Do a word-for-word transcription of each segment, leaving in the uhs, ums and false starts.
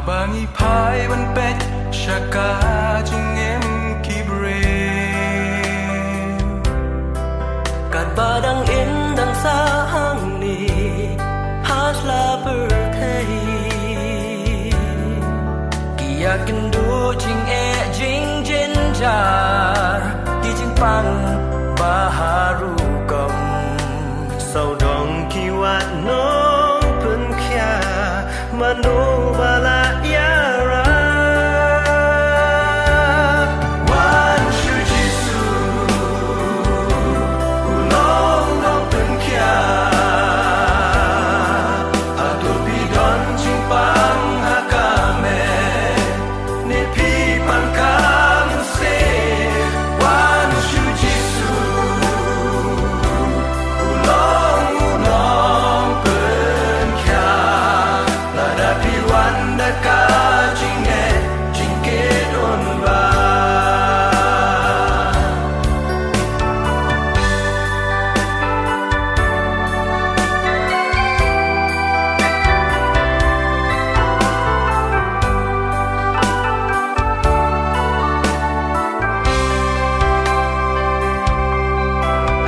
Ba ngi phai ban peit sha ka jingim ki briew. Katba dang im dang sah hangne ha la pyrthei. Ki ïakynduh jingeh jingjynjar, ki jingpang ba harukom. Sawdong ki wat nongpynkhiah, mano ba la ïarap. Wan sha u Jisu, u long nongpynkhiah. Hato phi don jingpang ha ka met, ne phi pang kham seh? Wan sha u Jisu, u long u nongpynkhiah. Lada phi wan da ka jingeh jingkit, un wan.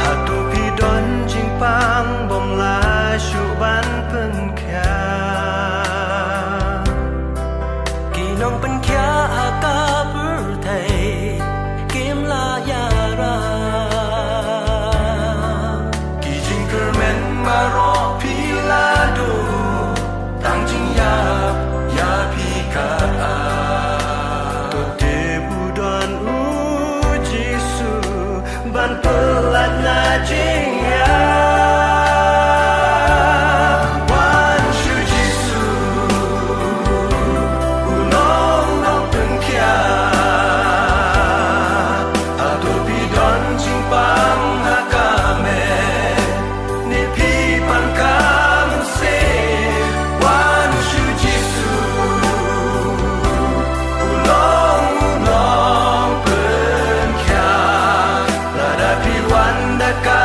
Hato phi don jingpang bym lah shuh ban pynkhiah? Ki nongpynkhiah ha ka pyrthei kim lah ïarap. Ki jingkyrmen baroh phi la duh, tang jingïap ïa phi ka ai. To tip u don u Jisu ban pynlait na jingïap. Wan sha u Jisu, u long nongpynkhiah. Hato phi don jingpang ha ka met, ne phi pang kham seh? Wan sha u Jisu, u long u nongpynkhiah. Lada phi wan da ka